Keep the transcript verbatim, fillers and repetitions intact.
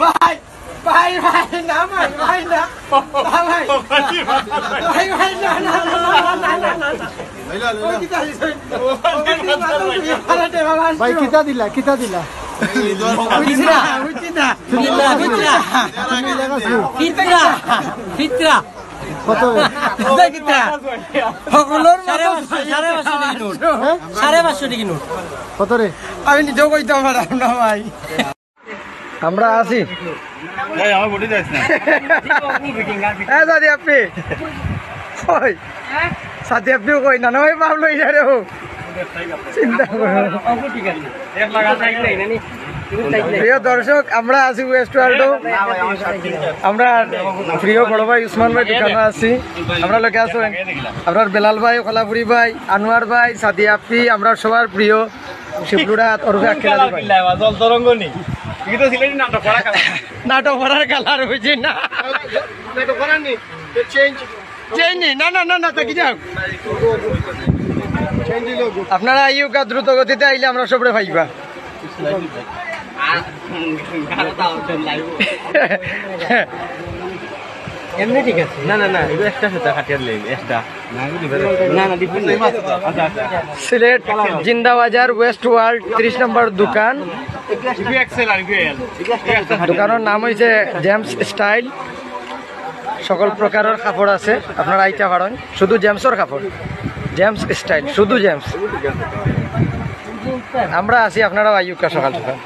ভাই, ভাই, ভাই, না ভাই, ভাই, না। না ভাই। ভাই, ভাই, না, না। ওই কিতা দিছে? ভাই, কিতা দিলা, কিতা দিলা? বুঝছি না, বুঝছি না। তুমি লেখা ছিল। তুমি লেখা ছিল। ফিতরা, ফিতরা। কত? কিতা, কিতা? সকলর সাড়ে পাঁচশো, সাড়ে পাঁচশো টেকি নোট। হ্যাঁ? সাড়ে পাঁচশো টেকি নোট। কত রে? আমি নিজেও কইতাম পারলাম না ভাই। আমরা আছি। এই, আমার বডি যাস না। হ্যাঁ, সাথী আপনি। কই? সাথী আপনিও কই? না, না, ভাই, বাপ লই যা রে ও। চিন্তা করো। প্রিয় দর্শক, আমরা আছি ওয়েস্ট ওয়ার্ল্ডও। আমরা প্রিয় বড় ভাই উসমান ভাই দোকানো আছি। আমরা লগে আছেন আপনার বেলাল ভাই, কলাপুরি ভাই, আনোয়ার ভাই, সাথী আপনি, আমরা সবার প্রিয় শিবলুড়া ওরফে আক্কেল আলী ভাই। জল তরঙ্গ নি। এটা তো সিলেটি নাটক করা কালার। নাটক করার কালার বুঝি না। নাটক করার নি। চেঞ্জ। চেঞ্জ নি। না, না, না, না, তা কি যাও। চেঞ্জ হইল। আপনারা আইউকা দ্রুত গতিতে আইলে আমরা সবরে পাইবা। এমনি ঠিক আছে। না, না, না, এটা একটা সেটা কাটিয়ার লেগ, একটা। না, না, different। আচ্ছা, আচ্ছা। সিলেট জিন্দাবাজার ওয়েস্ট ওয়ার্ল্ড ত্রিশ নম্বর দোকান। দোকানের নাম হইছে জেমস স্টাইল। সকল প্রকারর কাপড় আছে, আপনারা আইতা পারেন। শুধু জেমসর কাপড়, জেমস স্টাইল, শুধু জেমস। আমরা আছি, আপনারাও আইউকা সকাল সকাল।